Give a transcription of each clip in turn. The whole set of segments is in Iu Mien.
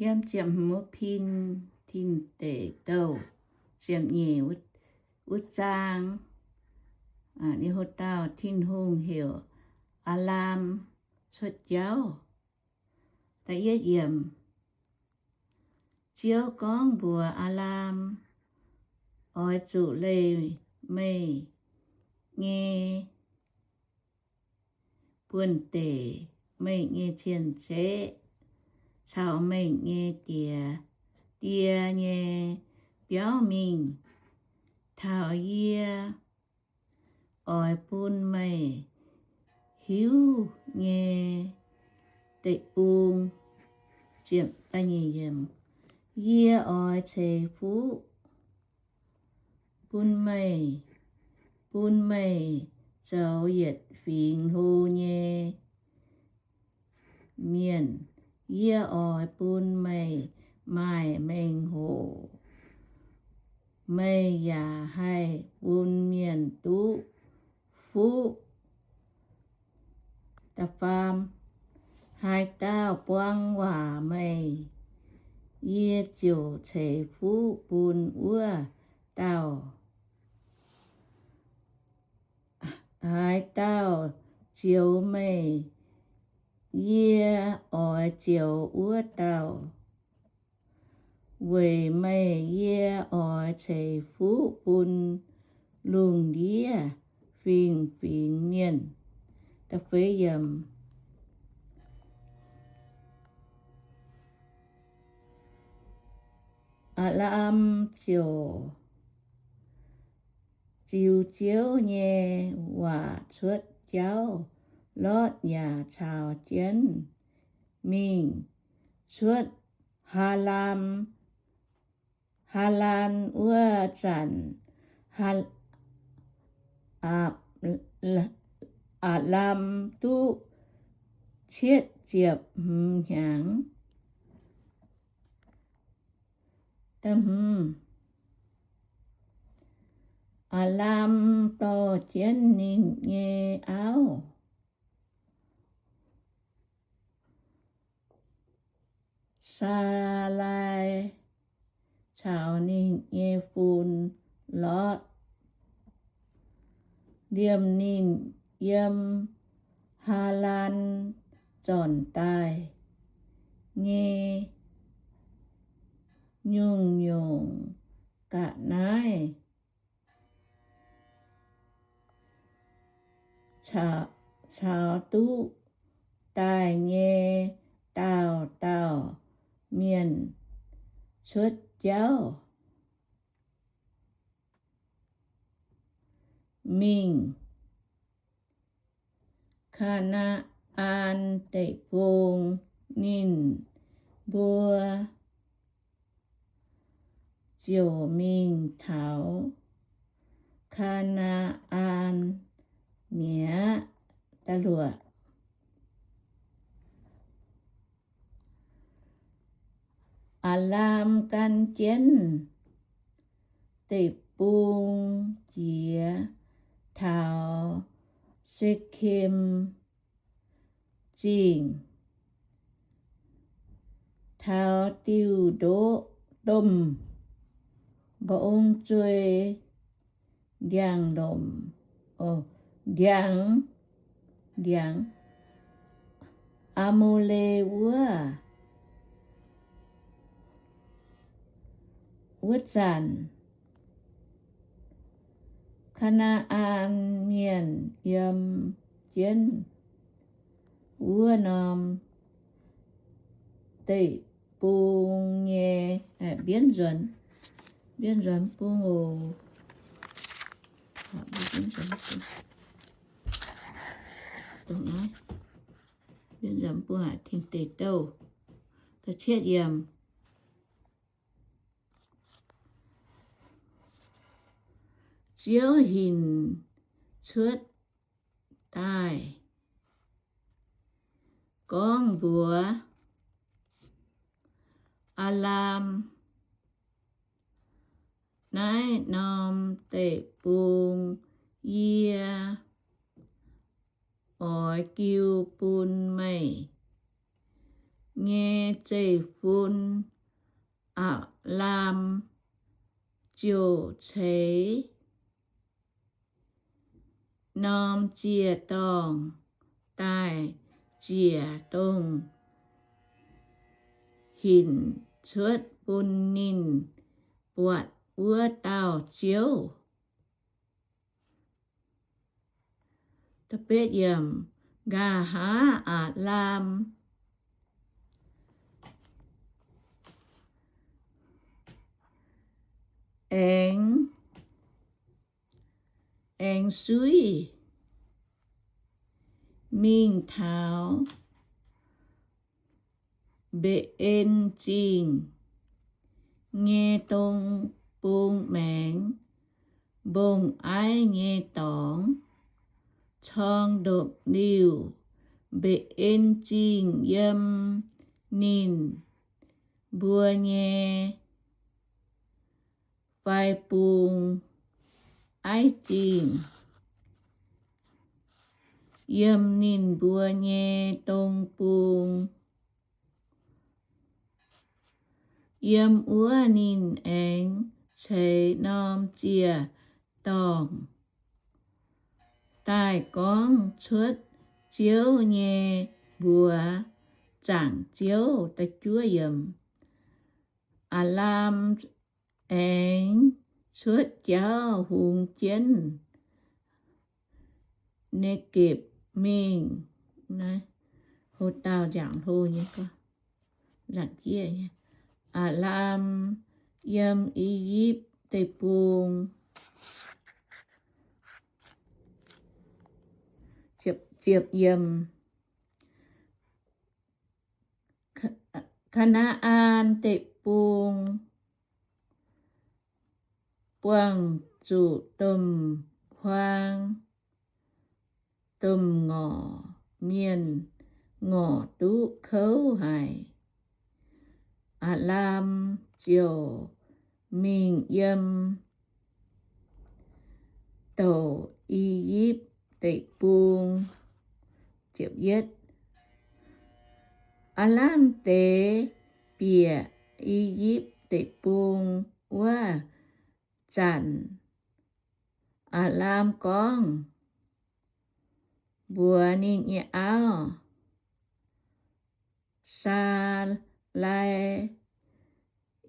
Yiem ziepc hmz wuov pin, Tin Deic Douh ziepc nyeic wuov zaang, ninh hlo dauh Tin-Hungh heuc Aa^laam cuotv jauv. Ziouv gorngv mbuox Aa^laam, Oix zuqc leih meih nyei buonv-deic, meih nyei cien-ceqv, caux meih nyei die, die nyei biauv mingh taux yie oix bun meih hiuv nyei deic-bung. Yie oix ceix fuqv bun meih, bun meih zoux yietc fingx hlo nyei mienh. Yie oix bun meih maaih mengh hoc. Meih yaac haih bun mienh duqv fuqv. Da'faam, haaix dauh buang waac meih, yie ziouc ceix fuqv bun wuov dauh. Haaix dauh zioux meih, yie oix zioux wuov dauh. Weic meih yie oix ceix fuqv bun lungh ndiev fingx-fingx mienh. Aa^laam ziouc ziux Ziouv nyei waac cuotv jauv. Lotv yaac caux jienv mingh cuotv Haalaan. Haalaan wuov zanc, Aa^laam duqv cietv ziepc hmz hnyangx. Aa^laam dorh jienv ninh nyei auv, Saalai, caux ninh nyei fun, Lotv, liemh ninh yiem Haalaan zornc daaih nyei nyungc-nyungc ga'naaiv caux duqv daaih nyei dauh dauh mienh cuotv jauv mingh Kaa^naa^an Deic-Bung. Ninh mbuo ziouc mingh taux Kaa^naa^an mi'aqv. Aa^laam gan jienv deic-bung jiex taux Se^kem Zingh, taux diuh ndoqv domh mba'ong zuei ndiangx-lomc, ndiangx, ndiangx, Aa^mo^le wuov, wuov zanc Kaa^naa^an Mienh yiem jienv wuov norm deic-bung nyei, mbienv nzuonx, mbienv nzuonx bung oc. Mbienv nzuonx bung, Tin Deic Douh, da'cietv yiemc. Ziouv hinc cuotv daaih gorngv mbuox Aa^laam, Naaiv norm deic-bung yie oix jiu bun meih. nyei zeiv-fun, Apc^laam ziouc ceix norm ziec-dorngh daaih ziec dongh hinc cuotv bun ninh buatc wuov dauh Ziouv. Nqa'haav Apc^laam aengx, aengx suiv mingh taux Mbetc^en Zingh nyei dong bung maengx, mbong-aiv nyei dorngx, corng ndopv-liuh. Mbetc^en Zingh yiem ninh mbuo nyei fai bung, Aiv Zingh yiem ninh mbuo nyei dong bung. Yiem wuov ninh aengx ceix norm ziec-dorngh daaih gorngv cuotv Ziouv nyei mbuox zaangc Ziouv. Apc^laam aengx cuotv jauv hungx jienv Negepc mingh. Apc^laam yiem I^yipv Deic-Bung. Kaa^naa^an Deic-Bung buangh zuqc domh huaang domh ngorc, mienh ngorc duqv kouv haic. Apc^laam ziouc mingh yiem douc I^yipv Deic-Bung. Apc^laam deix bieqc I^yipv Deic-Bung wuov zanc, Apc^laam gorngv mbuox ninh nyei auv, Saalai,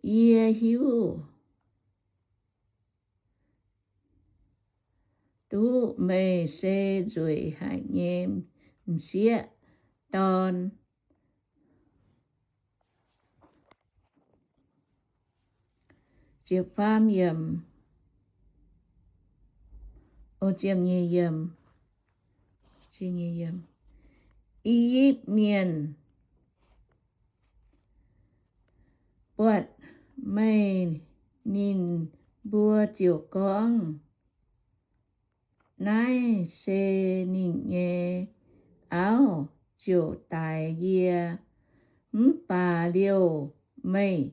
Yie hiuv duqv meih se nzueic haic nyei m'sieqv dorn. I^yipv Mienh buatc meih, ninh mbuo ziouc gorngv, Naaiv se ninh nyei auv ziouc daix yie. Mv baac liouh meih,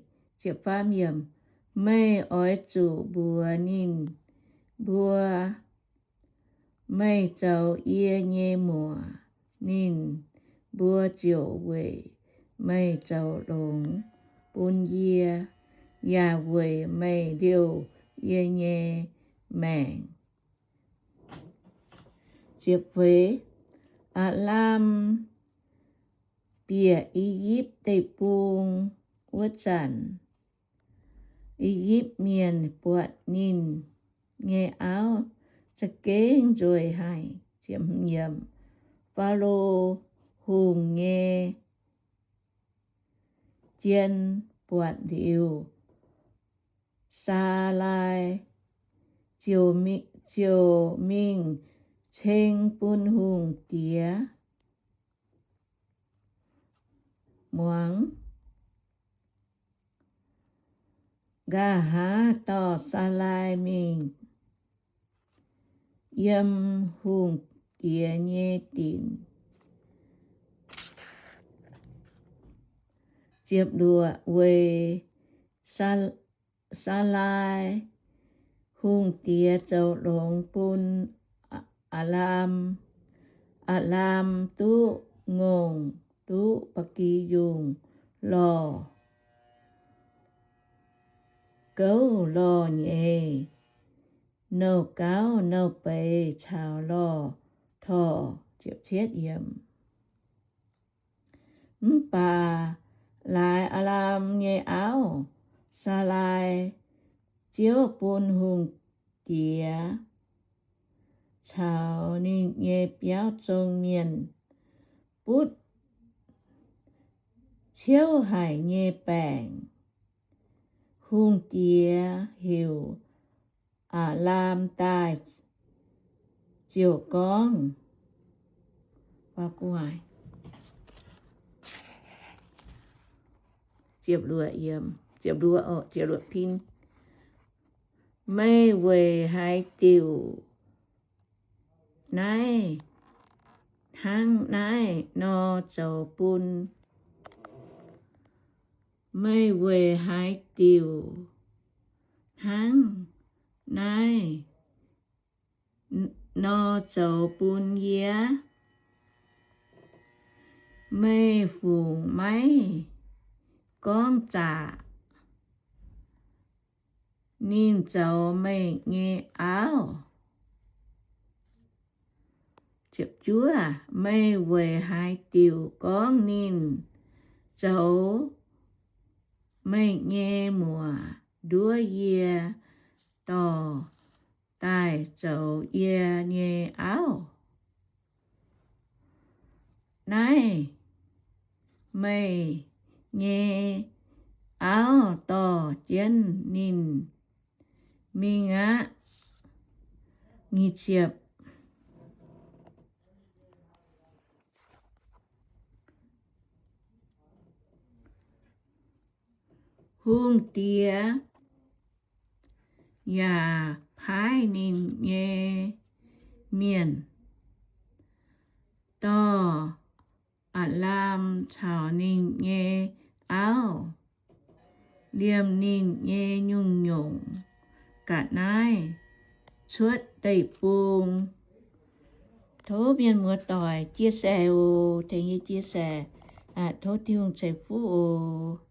meih oix zuqc mbuox ninh mbuo, meih zoux yie nyei muoc. Ninh mbuo ziouc weic meih zoux longx bun yie, yaac weic meih liouh yie nyei maengc. Apc^laam bieqc I^yipv Deic-Bung wuov zanc, I^yipv Mienh buatc ninh nyei auv za'gengh nzueic haic. Faalo Hungh nyei jien buatc liuz, Saalai ziouc mingh ceng bun hungh diex muangx. Nqa'haav dorh Saalai mingh yiem hungh diex nyei dinc. Ziepc luoqc, weic Saalai hungh diex zoux longx bun Apc^laam, Apc^laam duqv ngongh duqv ba'gi yungh lorh, gouv lorh nyeiz, nouh gauv nouh beiz caux lorh torh. Mv baac laaix Aalam nyei auv, Saalaai, Ziouv bun hungh diex caux ninh nyei biauv zong mienh butv ciouv haic nyei baengc. Hungh diex heuc Aalam daaih ziouc gorngv, Meih weic haaix diuc naaiv hnangv naaiv nor zoux bun? Meih weic haaix diuc hnangv naaiv nor zoux bun yie? Meih fungc maiv gorngv zaqc ninh zoux meih nyei auv? Meih weic haaix diuc gorngv ninh zoux meih nyei muoc nduov yie dorh daaih zoux yie nyei auv? Naaiv meih nyei auv dorh jienv ninh mingh aqv. Hungh diex yaac paaiv ninh nyei mienh dorh Aalam caux ninh nyei auv liemh ninh nyei nyungc-nyungc ga'naaiv cuotv deic-bung. Tov mienh muoz-doic chia sẻ oc, tengx yie chia sẻ. Tov Tin-Hungh ceix fuqv oc.